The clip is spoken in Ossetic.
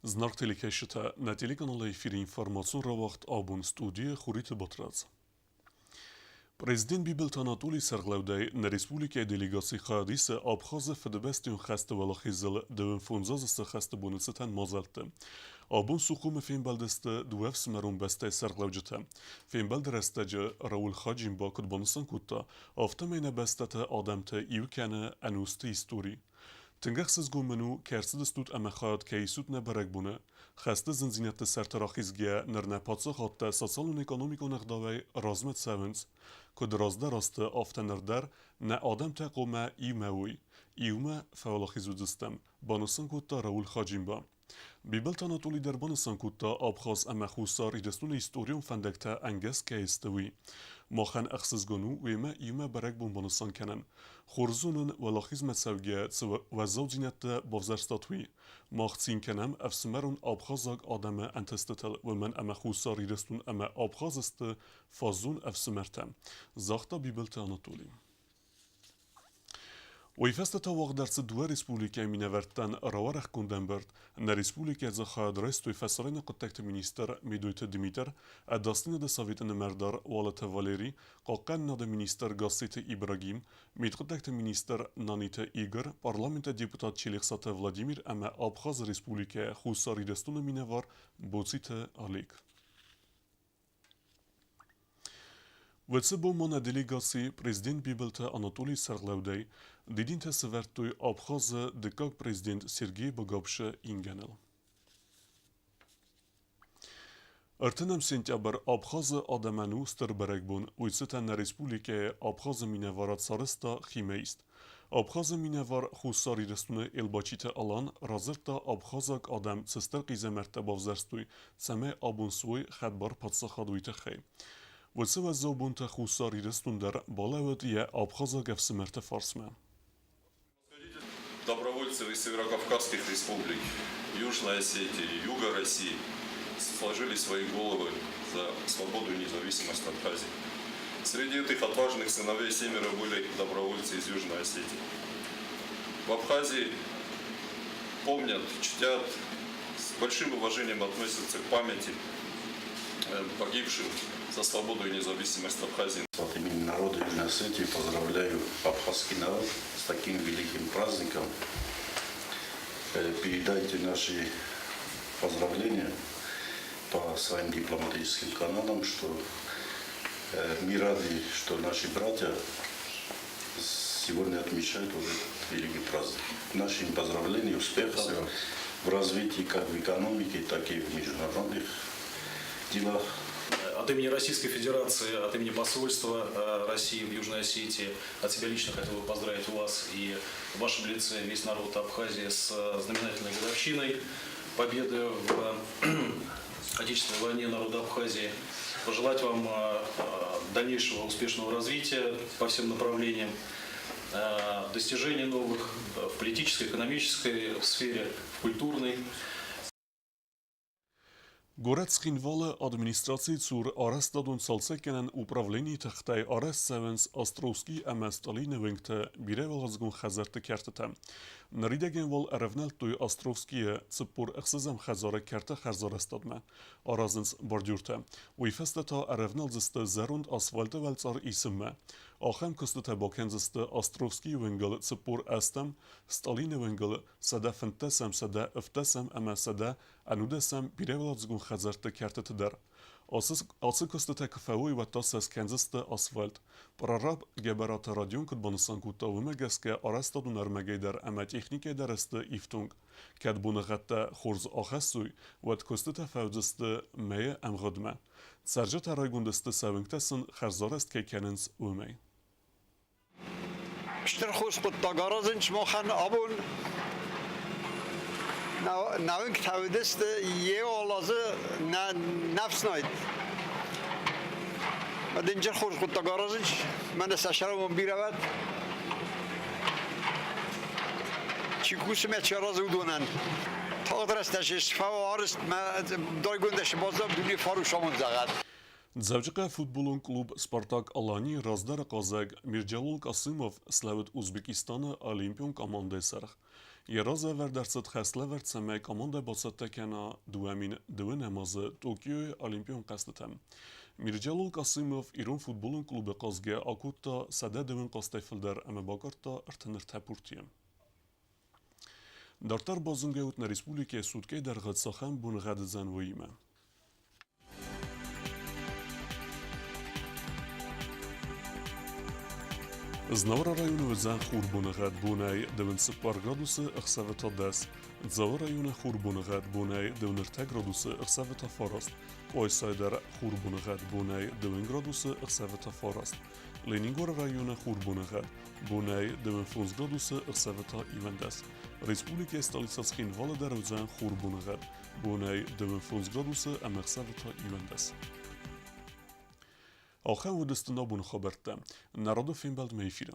Зынаргъ телекӕсджытӕ, нӕ телеканалы эфиры информацион рауагъд абон студийы Хуриты Батрадз. Президент Бибылты Анатолий сӕргълӕудӕй нӕ республикӕйы делегаци хайад исы Абхазы Фыдыбӕстӕйон хӕсты уӕлахизыл 25 азы цы хӕсты боны цытӕн мадзӕлтты. Абон Сухумы фембӕлдысты дыууӕ ӕфсымӕрон бӕстӕйы сӕргълӕуджытӕ. Фембӕлды рӕстӕджы Рауль Хаджимба куыд банысан кодта, афтӕмӕй нӕ бӕстӕты адӕмты иу кӕны ӕнусты истори. Тынг ӕхсызгон мын у, кӕй ӕрцыдыстут ӕмӕ хайад кӕй исут нӕ бӕрӕгбоны. Хӕсты зындзинӕдты сӕрты рахизгӕйӕ ныр нӕ паддзахадтӕ социалон-экономикон ӕгъдауӕй размӕ цӕуынц. Куыд раздӕр азты, афтӕ ныр дӕр нӕ адӕмтӕ хъуамӕ иумӕ уой. Иумӕ фӕуӕлахиз уыдзыстӕм, банысан кодта Рауль Хаджимба. Бибылты Анатоли дӕр банысан кодта, Абхаз ӕмӕ Хуссар Ирыстоны историон фӕндӕгтӕ ӕнгӕс кӕй сты, уый. Махӕн ӕхсызгон у уемӕ иумӕ бӕрӕгбон банысан кӕнын. Хорз зонын, уӕлахизмӕ цӕугӕ цы уӕззаудзинӕдтӕ бавзӕрстат, уый. Мах цин кӕнӕм ӕфсымӕрон абхазаг адӕмы ӕнтыстытыл, уымӕн ӕмӕ Хуссар Ирыстон ӕмӕ Абхаз сты фаззон ӕфсымӕртӕ, загъта Бибылты Анатоли. Уый фӕстӕ та уагъд ӕрцыд дыууӕ республикӕйы минӕвӕрттӕн рауӕрӕхгонд ӕмбырд. Нӕ республикӕйы дзы хайад райстой фӕсарӕйнаг хъуыддӕгты министр Медойты Дмитр, Ӕдасдзинады советы нымӕрдар Уалыты Валери, хъахъхъӕнынады министр Гасситы Ибрагим, мидхъуыддӕгты министр Наниты Игорь, парламенты депутат Челехсаты Владимир ӕмӕ Абхазы Республикӕйы Хуссар Ирыстоны минӕвар Боциты Олег. Уыцы бон ма нӕ делегаци президент Бибылты Анатолийы сӕргълӕудӕй дидинтӕ сӕвӕрдтой Абхазы дыккаг президент Сергей Багапшы ингӕныл. 30 сентябрь Абхазы адӕмӕн у стыр бӕрӕгбон, уый цытӕн нӕ республикӕйы Абхазы минӕварад сарӕзта химӕист. Абхазы минӕвар Хуссар Ирыстоны Елбачиты Алан радзырдта, абхазаг адӕм цы стыр хъизӕмӕрттӕ бавзӕрстой, цӕмӕй абон суой хӕдбар паддзахад, уый тыххӕй. Уыцы уӕззау бонтӕ Хуссар Ирыстон дӕр балӕууыд йӕ абхазаг ӕфсымӕрты фарсмӕ. Добровольцы из северокавказских республик, Южной Осетии, Юга России сложили свои головы за свободу и независимость Абхазии. Среди этих отважных сыновей семеро были добровольцы из Южной Осетии. В Абхазии помнят, чтят, с большим уважением относятся к памяти погибшим за свободу и независимость Абхазии. От имени народа Южной Осетии поздравляю абхазский народ с таким великим праздником. Передайте наши поздравления по своим дипломатическим каналам, что мы рады, что наши братья сегодня отмечают вот этот великий праздник. Наши им поздравления, успехов Спасибо. В развитии как в экономике, так и в международных делах. От имени Российской Федерации, от имени посольства России в Южной Осетии, от себя лично хотел бы поздравить вас и в вашем лице весь народ Абхазии с знаменательной годовщиной победы в Отечественной войне народа Абхазии. Пожелать вам дальнейшего успешного развития по всем направлениям, достижений новых в политической, экономической сфере, в культурной. Горӕт Цхинвалы администрацийы цур арӕзтадон цалцӕггӕнӕн управленийы тыхтӕй арӕзт цӕуынц Островский ӕмӕ Сталины уынгты бирӕуӕладзыгон хӕдзӕртты кӕртытӕ. Ныридӕгӕн уал ӕрӕвнӕлдтой Островскийы 46-ӕм хӕдзары кӕрты хӕрзарӕзтадмӕ. Аразынц бордюртӕ. Уый фӕстӕ та ӕрӕвналдзысты зӕронд асфальты уӕлцъар исынмӕ. Ахӕм куыстытӕ бакӕндзысты Островскийы уынгыл 48-ӕм, Сталины уынгыл 115-ӕм, 117-ӕм ӕмӕ 190-ӕм бирӕуӕладзыгон хӕдзӕртты кӕртыты дӕр. Ацы куыстытӕ куы фӕуой, уӕд та сӕ скӕндзысты асфальт. Прораб Гӕбӕраты Родион куыд банысан кодта, уымӕ гӕсгӕ арӕзтадон ӕрмӕгӕй дӕр ӕмӕ техникӕй дӕр сты ифтонг. Кӕд боныгъӕдтӕ хорз ахӕссой, уӕд куыстытӕ фӕуыдзысты мӕйы ӕмгъуыдмӕ. Цӕрджытӕ райгонд сты сӕ уынгтӕ сын хӕрзарӕзт кӕй кӕнынц, уымӕй. Стыр хорз хъуыддаг аразынц махӕн абон. Нӕ уынгтӕ уыдысты йе уӕлазы нӕ фснайд. Дынджыр хорз хъуыддаг аразынц, мӕнӕ сӕ сӕрӕмон бирӕ уӕд. Чи кусы мӕ чи аразы, уыдонӕн. Тагъд рӕстӕджы сфӕуарыст мӕ дойгондӕй баззад дуне фарус амонд зӕгъӕд. Дзӕуджыхъӕуы футболон клуб «Спартак-Алани» раздӕры хъазӕг Мирджалол Касымов слӕууыд Узбекистаны олимпион командӕйы сӕргъ. Йӕ разӕвӕрд ӕрцыд хӕслӕвӕрд, цӕмӕй командӕ бацӕттӕ кӕна 2002 азы Токиойы Олимпион хъӕзтытӕм. Мирджалол Касымов ирон футболон клубы хъазгӕ акодта 102 хъазтӕй фылдӕр ӕмӕ бакъуырдта 33 пуртийы. Дарддӕр базонгӕ ут нӕ республикӕйы суткӕйы дӕргъы цахӕм боныгъӕд уыдзӕн, уыимӕ. Знауыры районы уыдзӕн хурбоныгъӕд бонӕй 24 градусы, ӕхсӕвы та 10. Дзауы районы хурбоныгъӕд бонӕй 23 градусы, ӕхсӕвы та 9. Къуайсайы дӕр хурбоныгъӕд бонӕй 9 градусы, ӕхсӕвы та 9. Ленингоры районы хурбоныгъӕд бонӕй 25 градусы, ӕхсӕвы та 11. Республикӕйы столицӕ Цхинвалы дӕр уыдзӕн хурбоныгъӕд бонӕй 25 градусы ӕмӕ ӕхсӕвы та 11. Ахӕм уыдысты нӕ боны хабӕрттӕ. Народы фембӕлдмӕ эфиры.